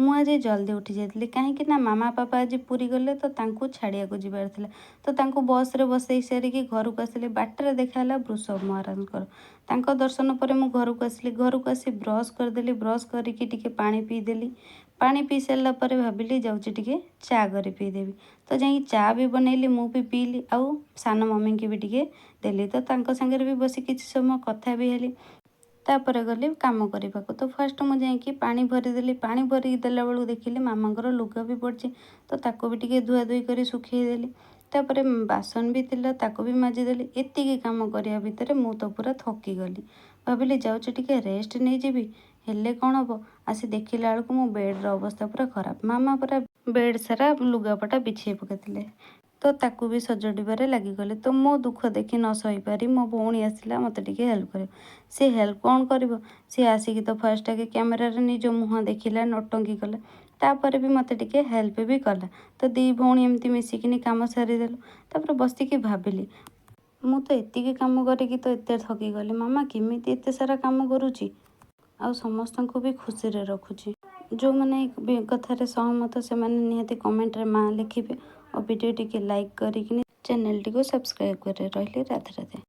ମୁଁ ଆଜି ଜଲ୍ଦି ଉଠି ଯାଇଥିଲି, କାହିଁକି ନା ମାମା ପାପା ଆଜି ପୁରୀ ଗଲେ, ତ ତାଙ୍କୁ ଛାଡ଼ିବାକୁ ଯିବାର ଥିଲା। ତ ତାଙ୍କୁ ବସ୍ରେ ବସେଇ ସାରିକି ଘରକୁ ଆସିଲି। ବାଟରେ ଦେଖା ହେଲା ବୃଷଭ ମହାରାଜଙ୍କର। ତାଙ୍କ ଦର୍ଶନ ପରେ ମୁଁ ଘରକୁ ଆସିଲି। ଘରକୁ ଆସି ବ୍ରସ୍ କରିଦେଲି। ବ୍ରସ୍ କରିକି ଟିକେ ପାଣି ପିଇଦେଲି। ପାଣି ପିଇ ସାରିଲା ପରେ ଭାବିଲି, ଯାଉଛି ଟିକେ ଚା କରି ପିଇଦେବି। ତ ଯାଇକି ଚା ବି ବନେଇଲି, ମୁଁ ବି ପିଇଲି ଆଉ ସାନ ମମିକି ବି ଟିକେ ଦେଲି। ତ ତାଙ୍କ ସାଙ୍ଗରେ ବି ବସି କିଛି ସମୟ କଥା ବି ହେଲି। ତାପରେ ଗଲି କାମ କରିବାକୁ। ତ ଫାଷ୍ଟ ମୁଁ ଯାଇକି ପାଣି ଭରିଦେଲି। ପାଣି ଭରିକି ଦେଲା ବେଳକୁ ଦେଖିଲି ମାମାଙ୍କର ଲୁଗା ବି ପଡ଼ିଛି। ତ ତାକୁ ବି ଟିକେ ଧୁଆ ଧୁଇ କରି ଶୁଖେଇ ଦେଲି। ତାପରେ ବାସନ ବି ଥିଲା, ତାକୁ ବି ମାଜିଦେଲି। ଏତିକି କାମ କରିବା ଭିତରେ ମୁଁ ତ ପୁରା ଥକିଗଲି। ଭାବିଲି, ଯାଉଛି ଟିକେ ରେଷ୍ଟ ନେଇଯିବି। ହେଲେ କ'ଣ ହେବ, ଆସି ଦେଖିଲା ବେଳକୁ ମୋ ବେଡ଼୍ର ଅବସ୍ଥା ପୁରା ଖରାପ। ମାମା ପୁରା ବେଡ଼୍ ସାରା ଲୁଗାପଟା ବିଛେଇ ପକାଇଥିଲେ, ତ ତାକୁ ବି ସଜାଡ଼ିବାରେ ଲାଗିଗଲି। ତ ମୋ ଦୁଃଖ ଦେଖି ନ ସହିପାରି ମୋ ଭଉଣୀ ଆସିଲା ମୋତେ ଟିକେ ହେଲ୍ପ କରିବ। ସେ ହେଲ୍ପ କ'ଣ କରିବ? ସିଏ ଆସିକି ତ ଫାଷ୍ଟ ଆଗେ କ୍ୟାମେରାରେ ନିଜ ମୁହଁ ଦେଖିଲା, ନଟଙ୍କି କଲା। ତାପରେ ବି ମୋତେ ଟିକେ ହେଲ୍ପ ବି କଲା। ତ ଦୁଇ ଭଉଣୀ ଏମିତି ମିଶିକିନି କାମ ସାରିଦେଲୁ। ତାପରେ ବସିକି ଭାବିଲି, ମୁଁ ତ ଏତିକି କାମ କରିକି ତ ଏତେ ଥକିଗଲି, ମାମା କେମିତି ଏତେ ସାରା କାମ କରୁଛି ଆଉ ସମସ୍ତଙ୍କୁ ବି ଖୁସିରେ ରଖୁଛି? ଯେଉଁମାନେ ଏ କଥାରେ ସହମତ, ସେମାନେ ନିହାତି କମେଣ୍ଟରେ ମା ଲେଖିବେ ଆଉ ଭିଡ଼ିଓ ଟିକେ ଲାଇକ୍ କରିକିନି ଚ୍ୟାନେଲଟିକୁ ସବସ୍କ୍ରାଇବ୍ କରି। ରହିଲି, ରାଧେ ରାଧେ।